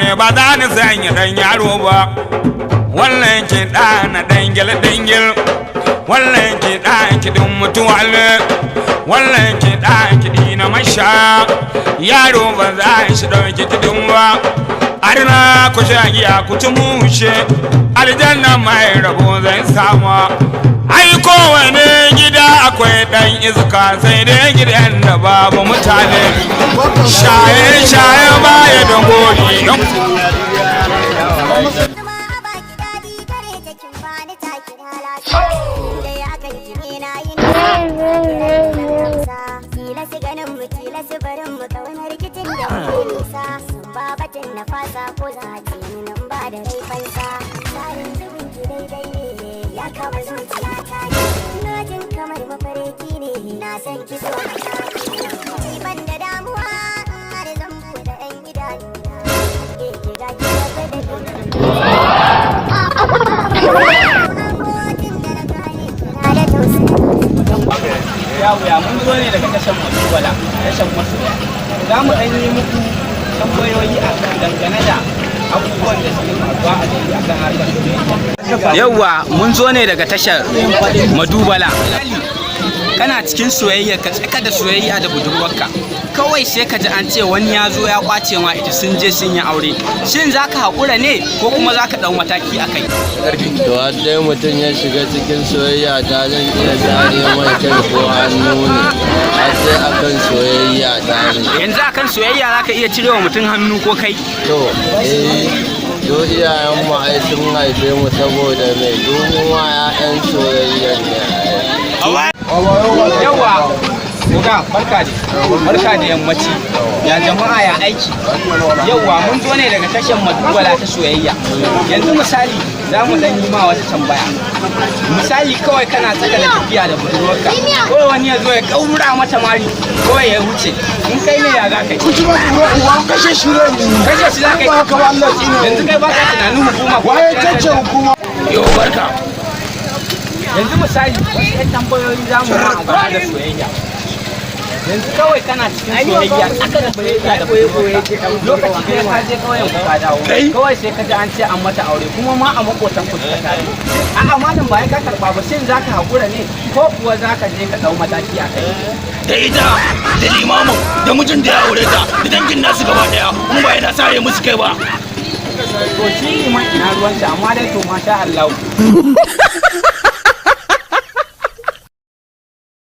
ne ba za ni sanya dan yaro ba. Wannan kiɗa na dangil dangil, wannan kiɗa kiɗin mutuwa ne, wannan kiɗa kiɗi na masha. Yaro ba za shi ɗauki kiɗin ba. Arna, ku sha giya, ku ci mushe, aljanna mai rabo zai samu. Ai kowane gida akwai ɗan iska, sai dai gidan da babu mutane. Shaye shaye baya da gori don Zuma a baki, daɗi gare ta, kin bani takin halasa. Dai akan ki ne na yi nisa, kiran kila su ganin mu, kila su barin mu, kaunar rikicin da muke nisa. Sun ba batun na fasa, ko za a ce ni nan ba da rai fansa. Tsarin zubin ki daidai ne, ya kama zuciya ta ne. Na jin kamar mafarki ne, na san ki so mataki. Ban da damuwa har zan buɗe 'yan idanuna. Ke ki ga ki da abokin da na gane kina da tausayi. Ya mun zo ne daga tashar Madubala, tashar masoya. Za mu ɗan yi muku tambayoyi a kan dangane da abubuwan da suke faruwa a ciki akan harkar soyayya. Yawwa, mun zo ne daga tashar Madubala. Kana cikin soyayya, ka tsaka da soyayya da budurwarka, kawai sai ka ji an ce wani ya zo ya kwace ma ita, sun je sun yi aure. Shin za ka haƙura ne ko kuma za ka ɗau mataki a kai? To, har dai mutum ya shiga cikin soyayya ta, zan iya zare mai kai ko hannu ne, har sai akan soyayya ta ne. Yanzu akan soyayya za ka iya cirewa mutum hannu ko kai? To, eh, to, iyayen mu ai sun haife mu saboda mai domin wa 'ya'yan soyayya ne ai. Yawa, oga, barka da barka da yammaci. Ya jama'a, ya aiki? Yawa, mun zo ne daga tashar Madubala ta soyayya. Yanzu misali, za mu dan yi ma wata tambaya. Misali, kawai kana tsaka da tafiya da budurwarka, kawai wani ya zo ya kaura mata mari, kawai ya wuce. In kai ne, ya za ka yi? Kashe shi ne. Kashe shi za ka yi? Ba haka ba, Allah tsine. Yanzu kai baka tunanin hukuma ko? Waye cece hukuma? Yo, barka. Yanzu misali, wasu 'yan tambayoyi za mu ma a game da soyayya. Yanzu kawai kana cikin soyayya, tsaka da soyayya da budurwarka, lokaci ɗaya ka je ƙauyen ku, ka dawo, kawai sai ka ji an ce an mata aure, kuma ma a makotan ku suka tare. A'a malam, ba ya ka karɓa ba. Shin za ka haƙura ne ko kuwa za ka je ka ɗau mataki a kai? Da ita da limamin da mijin da ya aure ta da dangin nasu gaba daya, in ba yana sare musu kai ba. To, shi liman ina ruwansa? Amma dai to, masha Allah.